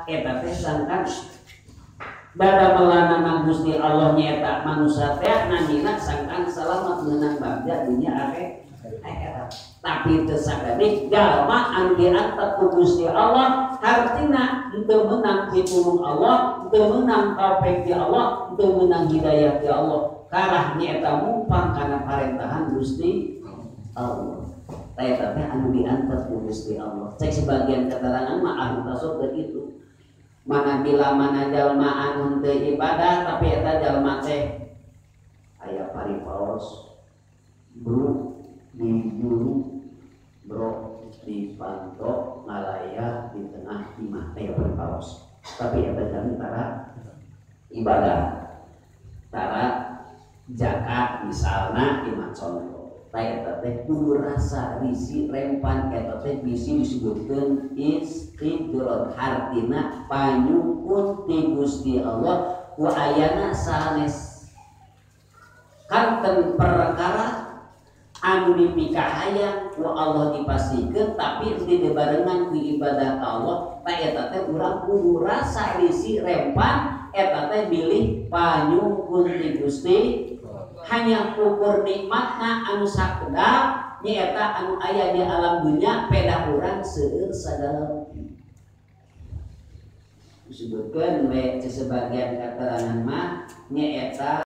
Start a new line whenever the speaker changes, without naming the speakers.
Eta teh sangkan dadamelanana Gusti Allah nyaeta manusia teh namina sangkan salamat meunang bagja dunya akhirat. Tapi teu sakabeh jalma anu diantep ku Gusti Allah hartina teu meunang pitulung Allah, teu meunang taufik ti Allah, teu meunang hidayah ti Allah. Karah nyaeta mumpang kana parentahan Gusti Allah. Eta teh anu diantep ku Gusti Allah. Cek sebagian keterangan mah ahli tasawuf itu. Mana bila mana jalma anu teu ibadah tapi eta jalma teh aya paripaos bro di juru bro di panto ngalaya di tengah imah aya paripaos tapi eta jalma tara ibadah tara zakat misalna imah contoh. Eta teh kudu rasa risi rempan eta teh bisi disebutkeun istidraj hartina panyukun ti Gusti Allah ku ayana sanes kanten perkara anu dipikahayang ku Allah dipasikeun tapi teu dibarengan ku ibadah ka Allah ta eta teh urang kudu rasa risi rempan eta teh bilih panyukun ti Gusti hanya ukur nikmatna anu sakedap nyaeta anu aya di alam dunya peda urang seueur sagala disebutkeun we sebagian keterangan mah nyaeta